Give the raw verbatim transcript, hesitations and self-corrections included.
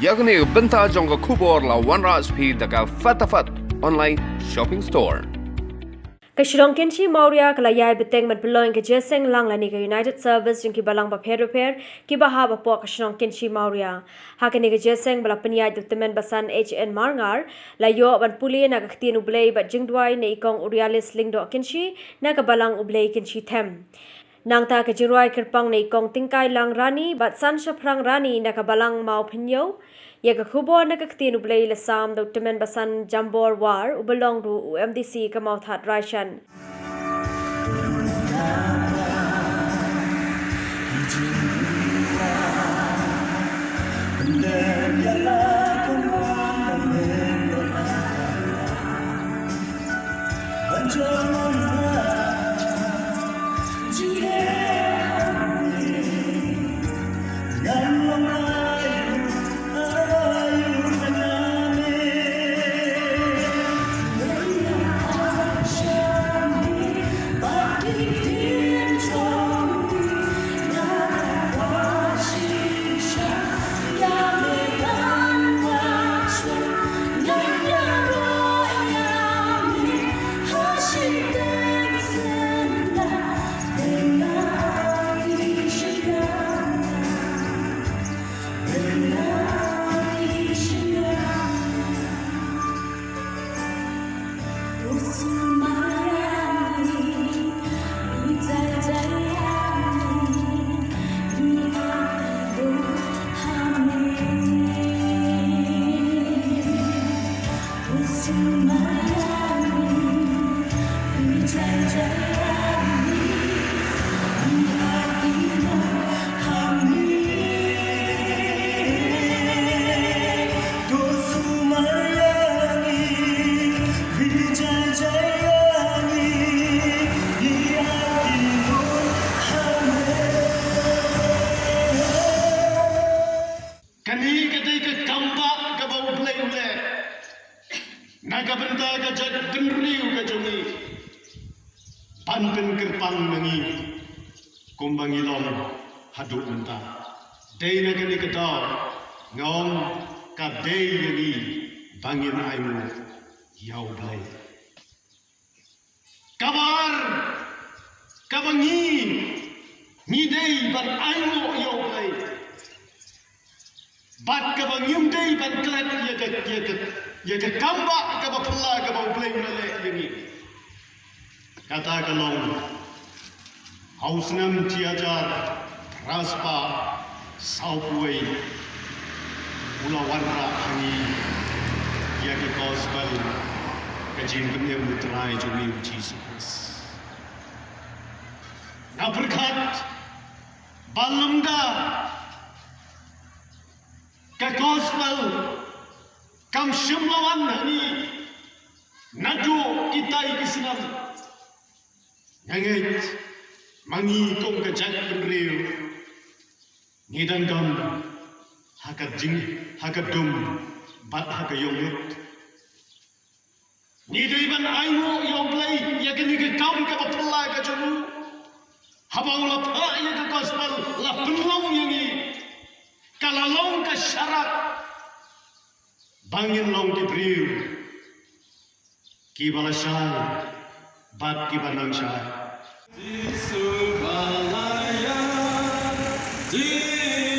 Ïa kane ka bynta jong ka khubor la wanrah sha phi da ka Fatafat Online Shopping Store. Ka shnong Kynshi Mawria ka la ïai bteng ban pynlong ka jingïaseng lang lane ka United Service jong ki balang bapher bapher kiba hap hapoh ka shnong Kynshi Mawria. Ha kane ka jingïaseng ba la pynïaid da u tymmen basan H N Marngar, la ïoh ban pule na ka ktien U Blei bad jingduwai na i Kong Urialis Lyngdoh Kynshi na ka balang U Blei Kynshi Them. Nangta ka jingrwai kyrpang na i Kong Tyngkailang Rani bad San Shaphrang Rani na ka balang Mawphyniaw. Ïa ka khubor na ka ktien U Blei la sam da u tymmen basan Jambor War uba long ruh u M D C ka Mawthadraishan. Kane ka dei ka kam ba kaba U Blei u leh na ka bynta ka jaitbynriew ka jong ngi, ban pynkyrpang ma ngi kumba ngi long haduh mynta. Dei na kane ka daw nga ong ka dei ïa ngi ba ngin ainguh ïa U Blei. Kaba ar, kaba ngi, ngi dei ban ainguh ïa U Blei. Bad kaba ngim dei ban klet ïa ka, ïa ka, ïa ka kam ba kaba phylla kaba U Blei u la leh ïa ngi. Kata ka long ha u snem shi hajar phra spah saw phew wei u la wanrah ha ngi ïa ka gospel, ka jingpynim U Trai jong ngi U Jisu Khrist. Nga pyrkhat ba lymda ka gospel kam shym la wan ha ngi naduh kitai ki snem. Nga ngeit ma ngi kum ka jaitbynriew ngi dang don ha ka jing, ha ka dum bad ha ka ïongut. Ngi dei ban ainguh ïa U Blei ïa kane ka kam kaba phylla ka jong u. Haba u la phah ïa ka gospel la pynlong ïa ngi, ka la long ka sharak ba ngin long ki briew kiba lashai bad kiba nang shai. Jisu ba la ïa, Jisu